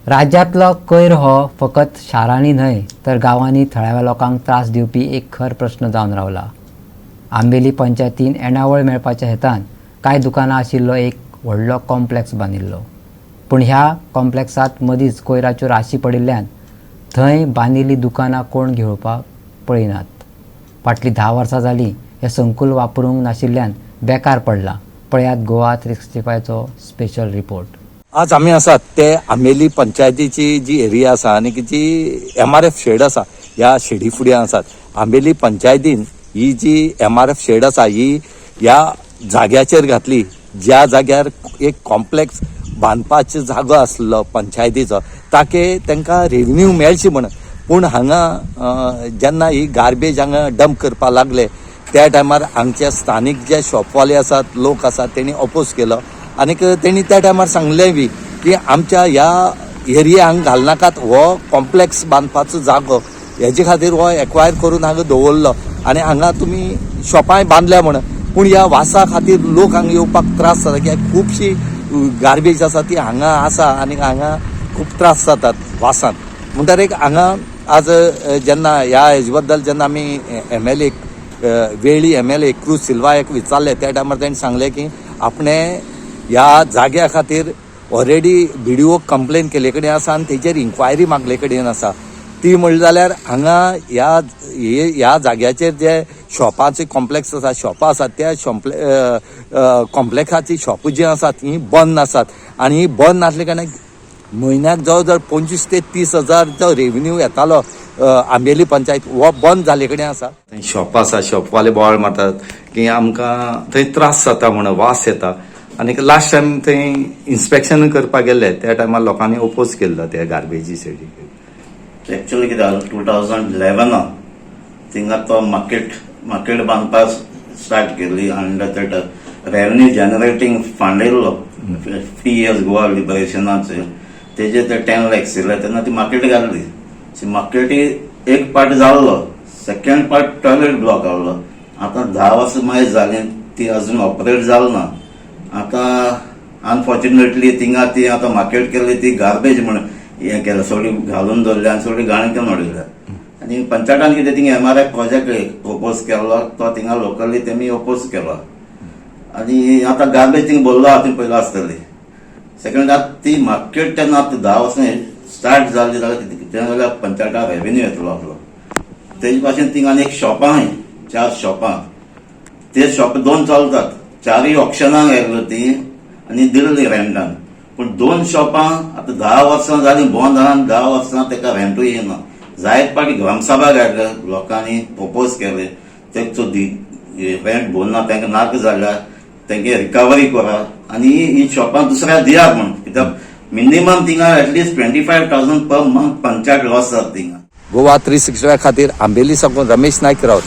राज्यांतलो कोयर हो फकत शारांनी न्हय तर गांवांनी थळाव्या लोकांक त्रास दिवपी एक खर प्रस्न जावन रावला. आंबेली पंचायतीन येणावळ मेळपाच्या हेतान कांय दुकानां आशिल्लो एक व्हडलो कॉम्प्लेक्स बांदिल्लो, पूण ह्या कॉम्प्लेक्सांत मदींच कोयराच्यो राशी पडिल्ल्यान थंय बांदिल्लीं दुकानां कोण घेवपाक पळयनात. फाटलीं 10 वर्सां जालीं हें संकूल वापरूंक नाशिल्ल्यान बेकार पडलां. पळयात गोवा 365चो स्पेशल रिपोर्ट. आज आमी आसात ते आंबेली पंचायतीची जी एरिया आसा आनी जी एमआरएफ शेड आसा ह्या शेडी फुडें आसात. आंबेली पंचायतीन ही जी एमआरएफ शेड आसा ही ह्या जाग्याचेर घातली, ज्या जाग्यार एक कॉम्प्लेक्स बांदपाचो जागो आसलो पंचायतीचो, ताके तांकां रेव्हेन्यू मेळची म्हणून. पूण हांगा जेन्ना ही गार्बेज हांगा डंप करपाक लागले त्या टायमार हांगचे स्थानीक जे शॉपवाले आसात, लोक आसात, तेणी अपोज केलो आनीक तेणी त्या टायमार सांगलें बी की आमच्या ह्या एरिया हांगा घालनाकात, हो कॉम्प्लेक्स बांदपाचो जागो हेजे खातीर हो एक्वायर करून हांगा दवरलो आनी हांगा तुमी शॉपांय बांदल्या म्हणून. पूण ह्या वासा खातीर लोक हांगा येवपाक त्रास जाता कित्याक खुबशी गार्बेज आसा ती हांगा आसा आनी हांगा खूब त्रास जातात वासान. म्हणटकीर एक हांगा आज जेन्ना ह्या हेजे बद्दल जेन्ना आमी एमएलए वेळी एमएलए क्रूज सिल्वा एक विचारलें त्या टायमार तेणें सांगलें की आपणे ह्या जाग्या खातीर ऑलरेडी बीडीओ कंप्लेन केल्ले कडेन आसा आनी तेजेर इन्क्वायरी मागले कडेन आसा. ती म्हणली जाल्यार हांगा ह्या जाग्याचेर जे शॉपाचे कॉम्प्लेक्स आसा, शॉपां आसात, त्या कॉम्प्लेक्साची शॉपां जीं आसात तीं बंद आसात आनी ही बंद नासले कारणान म्हयन्याक जवळ जवळ 25 ते 30 हजार जो रेव्हेन्यू येतालो आंबेली पंचायत हो बंद जाल्ले कडेन आसा. थंय शॉपां आसा, शॉपवाले बोवाळ मारतात की आमकां थंय त्रास जाता म्हणून, वास येता. आनी लास्ट टायम थंय इन्स्पेक्शन करपाक गेल्ले त्या टायमार लोकांनी ओपोज केल्लो त्या गार्बेजी सायडीक. एक्चुअली कितें जालें, 2011 थिंगा तो मार्केट बांदपाक स्टार्ट केल्ली under that revenue generating fund येयल्लो 50 इयर्स गोवा लिबरेशनाचे, तेजे ते 10 लॅक्स येयले तेन्ना ती मार्केट घातली. मार्केटी एक पार्ट जाल्लो, सेकंड पार्ट टॉयलेट ब्लॉक आहलो. आतां 10 वर्सां मागीर जालीं ती अजून ऑपरेट जाल ना. आतां अनफॉर्च्युनेटली थिंगा ती आतां मार्केट केल्ली ती गार्बेज म्हण हें केलें, सगळी घालून दवरल्या आनी सगळी घाण करून उडयल्या. आनी पंचायतान कितें थिंगा एमआरएफ प्रोजेक्ट प्रपोज केल्लो तो थिंगा लोकली तेमी ओपोज केलो आनी आतां गार्बेज थिंगा भरलो आहा ती पयलो आसतली. सेकंड आतां ती मार्केट तेन्ना आतां 10 वर्सां स्टार्ट जाली जाल्यार तेन्ना जाल्यार पंचायताक रेवेन्यू येतलो आसलो. तेजे भाशेन थिंगा आनी एक शॉपां आहाय, 4 शॉपां, ते शॉप 2 चलतात, 4 ऑक्शनाक आयल्यो ती आनी दिल्ली रेंटान. पूण 2 शॉपां आतां 10 वर्सां जालीं बंद आहा आनी 10 वर्सां तेका रेंटूय येना. जायत पाटी ग्रामसभा घातल्या, लोकांनी प्रपोज केले तेचो रेंट भरना तांकां नाका जाल्यार तेंगे रिकवरी करा आनी ही शॉपां दुसऱ्या दियात म्हण, कित्याक मिनिमम थिंगा at least 25,000 per month panchayat loss जाता थिंगा. गोवा 365 खातीर आंबेली साकून रमेश नायक राऊत.